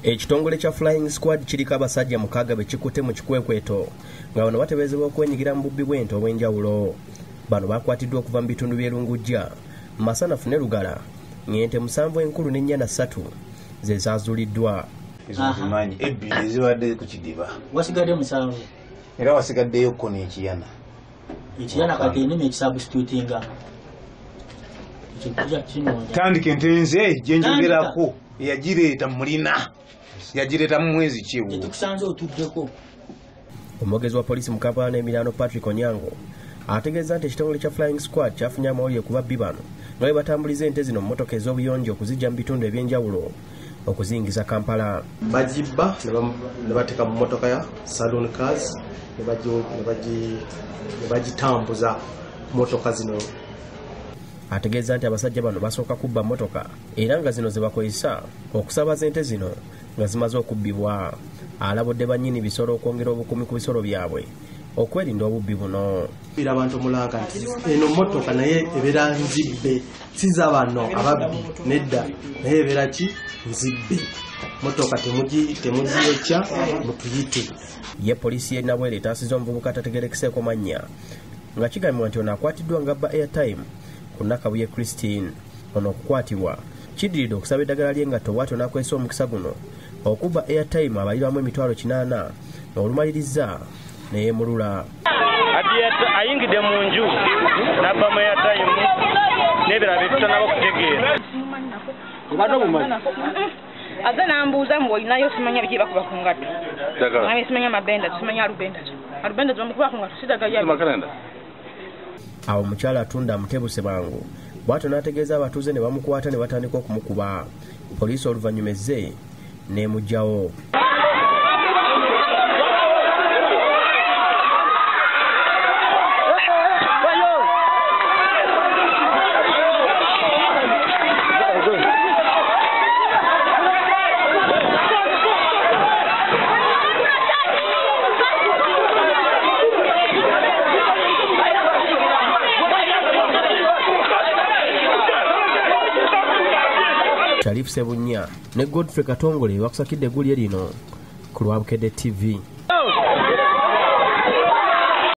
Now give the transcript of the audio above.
Ekitongole kya Flying Squad kiriko abasajja 6 be kikutte mu kikwekweto nga bano batebeezebwa okwenyigira mu bubbi bw'ente obw'enjawulo. Bano bakwatiddwa okuva mu bitundu by'e Lungujja, Masanafu ne Lugala, ng'ente 7 enkulu n'ennyana 3 ze zaazuuliddwa. Ezo ebbiri ezibadde ku kidiba. Wasigadde 7. Era wasigaddeyo ko n'ekiyana. Ekiyana kati ennimi ekisubstitutinga. Tandika ente nze gye njogerako yagireeta mulina. Yagireeta mu mwezi ki ogwo? Tetukusanze otuddeko. Omwogezi wa poliisi mu Kampala n'emiriraano Patrick Onyango ategeeza nti ekitongole kya Flying Squad kyafunye amawulire ku babbi bano nga bwe batambuliza ente zino mu mmotoka ez'obuyonjo okuziggya mu bitundu eby'enjawulo okuziyingiza Kampala. Bagibba ne bateeka mu mmotoka ya saloon cars ne bagitambuza mmotoka zino. Ategeeza nti abasajja bano basooka kubba mmotoka era nga zino ze bakozesa okusaabaza ente zino nga zimaze okubbibwa. Alabudde bannyini bisolo okwongera obukuumi ku bisolo byabwe okwerinda obubbi buno. Abantu omulanga nti eno mmotoka naye ebeera nzibbe, si za bano ababbi nedda, naye ebeera ki nzibbe. Mmotoka temugiyokya mutuyite. Ye poliisi y'e Nabweru etaasizza omuvubuka atategeerekeseeko mannya nga kigambibwa nti ono akwatiddwa ng'abba airtime ku Nakabuye Christine. Ono okukwatibwa kiddiridde okusaba eddagala ly'engatto bw'atyo n'akozesa omukisa guno okubba airtime abalirwamu emitwalo 8 n'olumaliriza neyeemulula. Ayingidde mu nju n'abbamu airtime n'ebirala bye tutanaba kutegeera. Obadde omumanyi? Aze n'ambuuza mbu olinayo simanya biki bakuba ku ngatto. Ddagala. Simanya mabenda, simanya alubenda. Alubenda bamukuba ku ngatto si ddagala lya. Awo omukyala atunda amutebuse mangu bw'atyo n'ategeeza abatuuze ne bamukwata ne batandika okumukuba. Poliisi oluvannyuma ezze n'emuggyawo. Sharif Sebunya ne Godfrey Katongole bakusakidde eggulire lino ku lwa Bukedde TV.